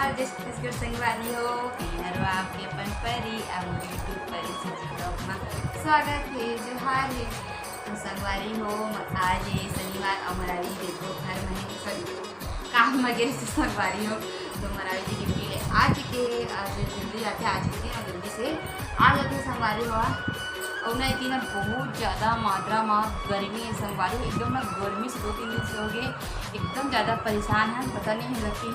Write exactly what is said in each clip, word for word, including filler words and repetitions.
जय छत्तीसगढ़ संगवारी हो, मैं हरवा आपके अपन परी, अब मोर YouTube परी से vlog में स्वागत है, जोहार है। तो संगवारी हो, आज ये शनिवार, अउ मरावी देखो घर में है, sorry, काम में गए से संगवारी हो, तो मरावी जी duty ले आ चुके हैं। आज जल्दी आके आ चुके हैं और जल्दी से आ जाते हैं संगवारी हो। और ना इतनी ना बहुत ज़्यादा मात्रा में गर्मी है संगवारी, एकदम ना गर्मी से दो तीन दिन से हो गए, एकदम ज़्यादा परेशान है, पता नहीं है कि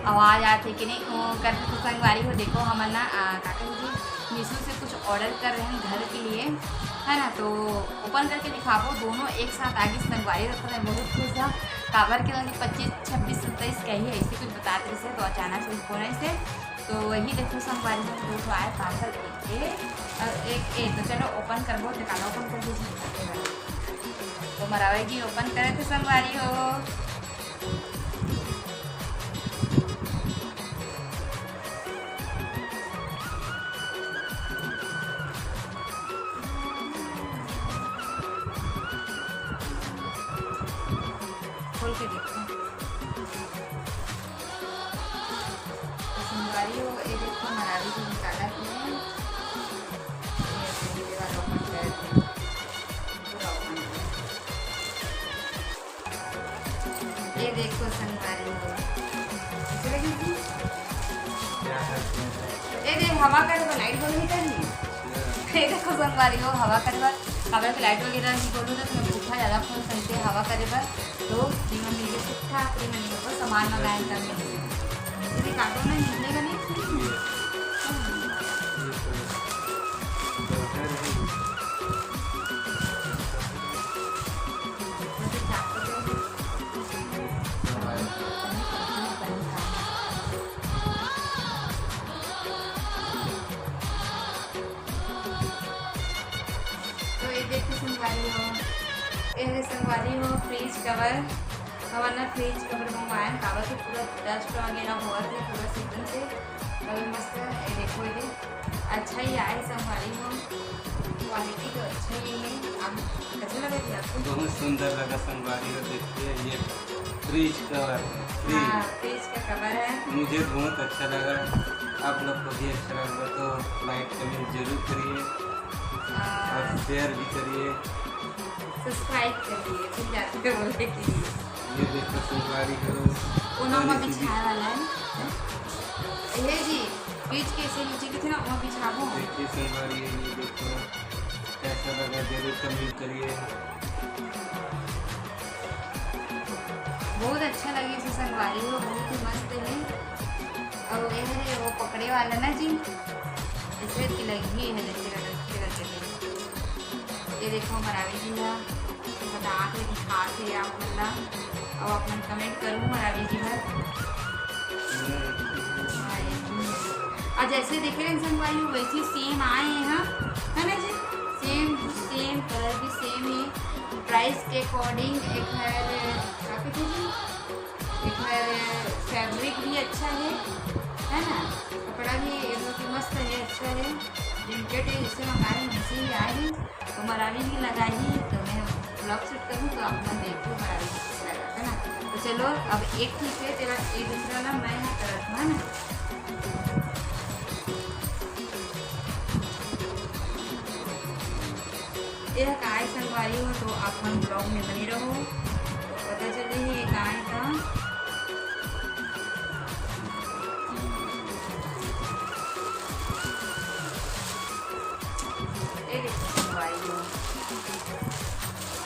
आवाज़ आत हे कि नहीं, वो करके तो संगवारी हो। देखो, हमन ना, आ, का कही जी, Meesho से कुछ order कर रहे हैं घर के लिए, है ना, तो open करके दिखाबो, दोनों एक साथ आगे संगवारी रखो, मैं बहुत खुश हूँ। काबर के लगे पच्चीस, छब्बीस, सत्ताईस कही ऐसे कुछ बतात रहे से, तो अचानक से फोन ऐसे, तो वही देखो संगवारी हो, दो ठो आए parcel, एक ए और एक ए। तो चलो open करबो, तो काला open कर दीजिए। तो मरावी जी open करे थे संगवारी हो। खोल के देखो। तो संगवारी हो, ये देखो, मरावी जी निकालत हे। ये वाला open कर दे। पूरा open कर। ये देखो संगवारी हो। ये देख, हवा करे बर light बंद नहीं करनी। ये देखो संगवारी हो, हवा करे बर, काबर के light वगैरह नहीं बोलूँ तो तुम्हें भूखा ज़्यादा फोन करके हवा करे बर। तो जीवन मिल गए, ठीक ठाक, ये मैंने ऊपर सामान मंगाए था मैंने। ये काटो ना, निकलेगा नहीं। तो ये देखो संगवारी हो, ये है संगवारी हो fridge cover। हमन ना fridge cover मंगवाए, काबर के पूरा dust वगैरह होवत हे पूरा season से। अभी मस्त ये देखो, ये अच्छा ही आए संगवारी हो, quality तो अच्छा ही है। आप कैसे लगे थे आपको? बहुत सुंदर लगा संगवारी हो। देखिए, ये fridge cover है, fridge। हाँ, fridge का cover है। मुझे बहुत अच्छा लगा, आप लोग को भी अच्छा लगा तो like comment जरूर करिए हाँ। और share भी करिए। Subscribe करिए, फिर जाते बोले कि ये देखो संगवारी हो, ओना में बिछाए वाला है। ये जी, fridge के से नीचे की थी ना, वहाँ बिछाबो। देखिए संगवारी हो, ये देखो, कैसा लगा, जरूर comment करिए। बहुत अच्छा लगे इसे संगवारी हो, बहुत ही मस्त है। और ये है वो पकड़े वाला ना जी, इसमें की लगी है, जैसे रगड़ के रगड़ के। ये देखो, मरावी जी हा बता के दिखा के आप मन ला, और आप मन comment करूँ मरावी जी भर। और जैसे देखे रहे संगवारी हो, वैसे same आए हैं, हाँ, है ना जी? Same to same, colour भी same है। Price के according एक है, क्या कहते हैं जी? एकर fabric भी अच्छा है, है ना, कपड़ा भी ये लोग की मस्त है, अच्छा है, printed है, जिससे मंगाए हैं, वैसे ही आए हैं। तो मरावी भी लगाई, तो मैं vlog shoot करूँ तो आप मन देखो मरावी कैसे लगा, है ना। तो चलो, अब एक ठीक है, तेरा ये दूसरा ना मैं यहाँ करत हूँ, है ना। ये काय संगवारी हो, तो आप मन vlog में बने रहो, पता चले ही ये काय का। ये देखो संगवारी हो,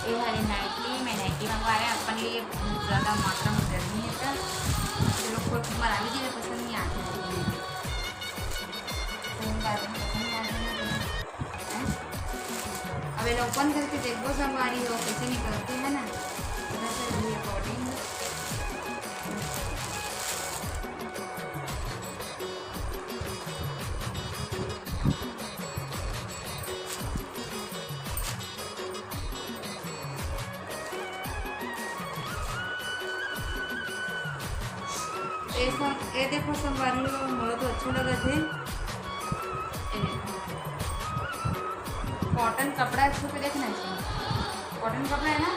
ये हरे नाइटी, मैं नाइटी मंगवा रहे हैं अपन लिए, बहुत ज़्यादा मात्रा में गर्मी है, तो चलो, खुद मरावी जी को पसंद नहीं आती है। अब ये open करके देखो संगवारी हो कैसे निकलते हैं ना, थोड़ा सा ये according। ऐसा, ये देखो संगवारी हो, मोला तो अच्छा लगा थे। ये देखो, cotton कपड़ा है, छू के देखना चाहिए। Cotton कपड़ा है ना,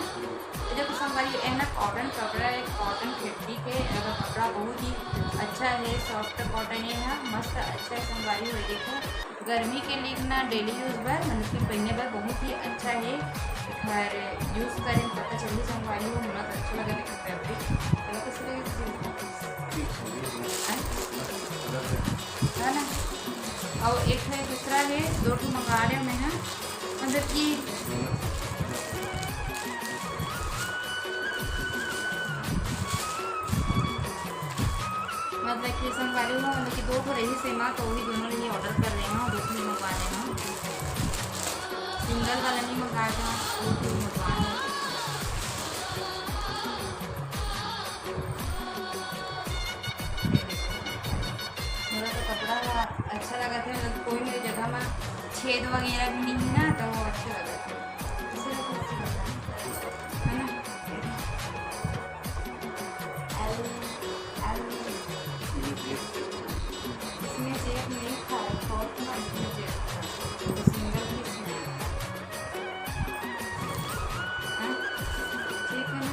तो देखो संगवारी, ये ना कॉटन कपड़ा है, कॉटन फैब्रिक है। एकर कपड़ा बहुत ही अच्छा है, सॉफ्ट कॉटन है, मस्त अच्छा है संगवारी हो। देखो गर्मी के लिए ना डेली यूज बर, मतलब कि पहने बर बहुत ही अच्छा है। घर यूज करें पता चली संगवारी हो, मस्त अच्छा लगा। देखो फैब्रिक, चलो कैसे लगे? है ना? और एक है दूसरा है, दो ठो मंगा रहे मैं, हाँ। मतलब कि मतलब कि संगवारी हो, मतलब कि दो ठो रही सेमा, तो वही दोनों लिए ऑर्डर कर रहे हैं, दो ठो मंगवा रहे हैं। सिंगल वाला नहीं मंगाया था, दो ठो मंगवा रहे हैं। मोला तो कपड़ा अच्छा लगत है, मतलब कोई मेरे जगह में छेद वगैरह भी नहीं है ना, तो वो अच्छा लगत है। इसीलिए तो अच्छा लगता है, है ना? अरे, अरे, इसमें जेब नहीं था, बहुत ना इसमें जेब था, तो सिंगल पीस में। हाँ, ठीक है ना?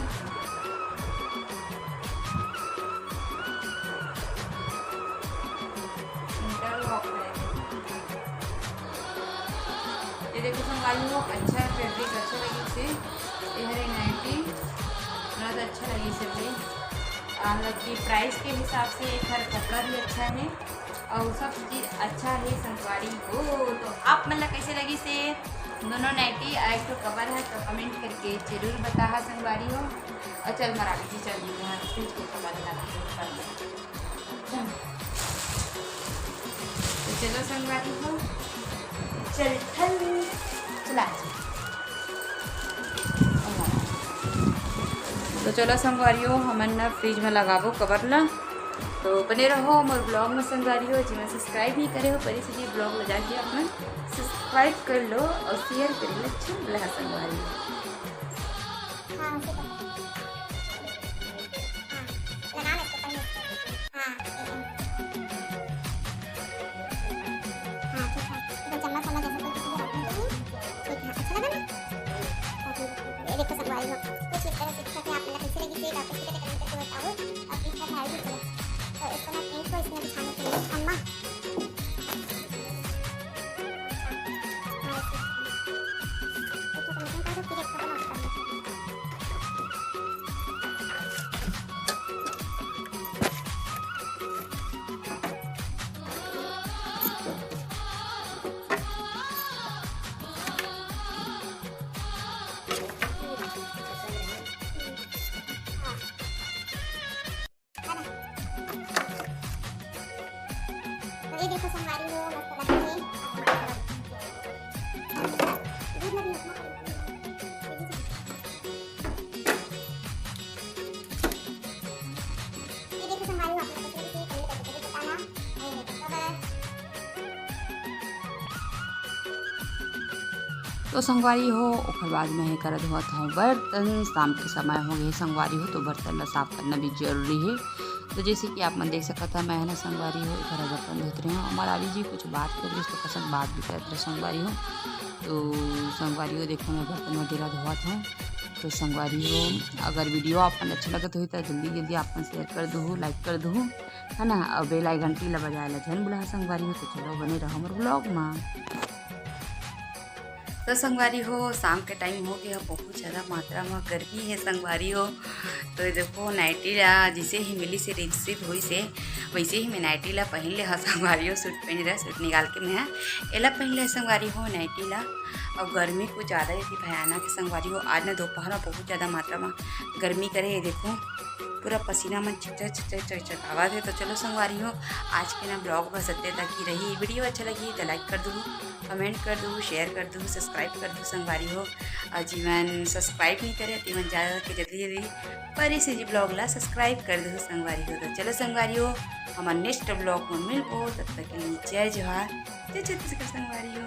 इंटरलॉक है। ये देखो संगवारी हो, अच्छा है फैब्रिक, अच्छा लगी से। ये हरे नाइटी, बहुत अच्छा लगी से भाई। आ, मतलब कि प्राइस के हिसाब से एक हर कपड़ा भी अच्छा है और सब चीज़ अच्छा है संगवारी हो। तो आप मन ला कैसे लगी से दोनों नाइटी, एक ठो कवर है तो कमेंट करके जरूर बताहा संगवारी हो। और चल मराठी जी चल दी है, फ्रिज को कवर लगा के ऊपर में। तो चलो संगवारी हो, चल ठल चला। तो चलो संगवारी हो, हमन ना फ्रिज में लगाबो कवर ला। तो बने रहो मोर ब्लॉग में संगवारी हो। जी मन सब्सक्राइब नहीं करे हो परी से जी ब्लॉग ला जाके अपन सब्सक्राइब कर लो और शेयर कर लो। अच्छा बोला है संगवारी हो। हाँ, ऐसे कर। हाँ, लगा ना इसको पन्नी। हाँ, ये, हाँ, ठीक है। इधर चम्मच वम्मच ऐसे कोई किसी को रखने के लिए। ठीक है, अच्छा लगा ना? और फिर ये देखो संगवारी हो, कुछ इस तरह से दिखा के आप मतलब कैसे लगी, ये आप कैसे करके कमेंट करके बताओ। और ठीक है, भाई भी चलो। तो इसको ना प्रिंट को इसमें बिछाने के लिए अम्मा। हाँ, इसमें। एक ठो कमीशन कर दो, फिर एक ठो बना के कर दो। तो ये देखो संगवारी हो, मस्त लग रही है। दूध में भी मत ये देखो संगवारी हो, आप लोग कैसे कैसे कमेंट करके जरूर बताना। और ये देखो, bye bye। तो संगवारी हो, ओकर बाद मैं हे करा धोवत हूँ बर्तन। शाम के समय हो गए संगवारी हो, तो बर्तन ला साफ करना भी जरूरी है। तो जैसे कि आप मन देख सकत ह, मैं ह ना संगवारी हो, एक हरा बर्तन धोत रहे हूँ। हमार आवी जी कुछ बात कर रही, तो कसक बात भी करत रहे संगवारी हो। तो संगवारी हो, देखो मैं बर्तन वगैरह धोवत हूँ। तो संगवारी हो, अगर वीडियो आप मन अच्छा लगत होही, तो जल्दी जल्दी आप मन शेयर कर दू, लाइक कर दू, है ना, और बेल आइकन टी ला बजाए ला झन भुला संगवारी हो। तो चलो बने रहो हमर ब्लॉग में। तो संगवारी हो, शाम के टाइम हो गया, बहुत ज़्यादा मात्रा में गर्मी है संगवारी हो। तो ये देखो नाइटी ला जैसे ही मिली से रिसीव हुई से, वैसे ही मैं नाइटी ला पहन ले हा संगवारी हो। सूट पहन रहे, सूट निकाल के मैं हा एला पहन ले संगवारी हो नाइटी ला। और गर्मी कुछ ज़्यादा ही थी भयानक है संगवारी हो। आज ना दोपहर में बहुत ज़्यादा मात्रा में गर्मी करे, ये देखो पूरा पसीना मन चिटचिट चिटचिट चिटचिट आवाज है। तो चलो संगवारी हो, आज के ना ब्लॉग बस अत्ते तक ही रही। वीडियो अच्छा लगी तो लाइक कर दू, कमेंट कर दू, शेयर कर दू, सब्सक्राइब कर दू संगवारी हो। और जी मन सब्सक्राइब नहीं करे, ती मन ज़्यादा के जल्दी जल्दी परी से जी ब्लॉग ला सब्सक्राइब कर दू संगवारी हो। तो चलो संगवारी हो, हमारे नेक्स्ट ब्लॉग में मिलबो, तब तक के लिए जय जोहार, जय छत्तीसगढ़ संगवारी हो।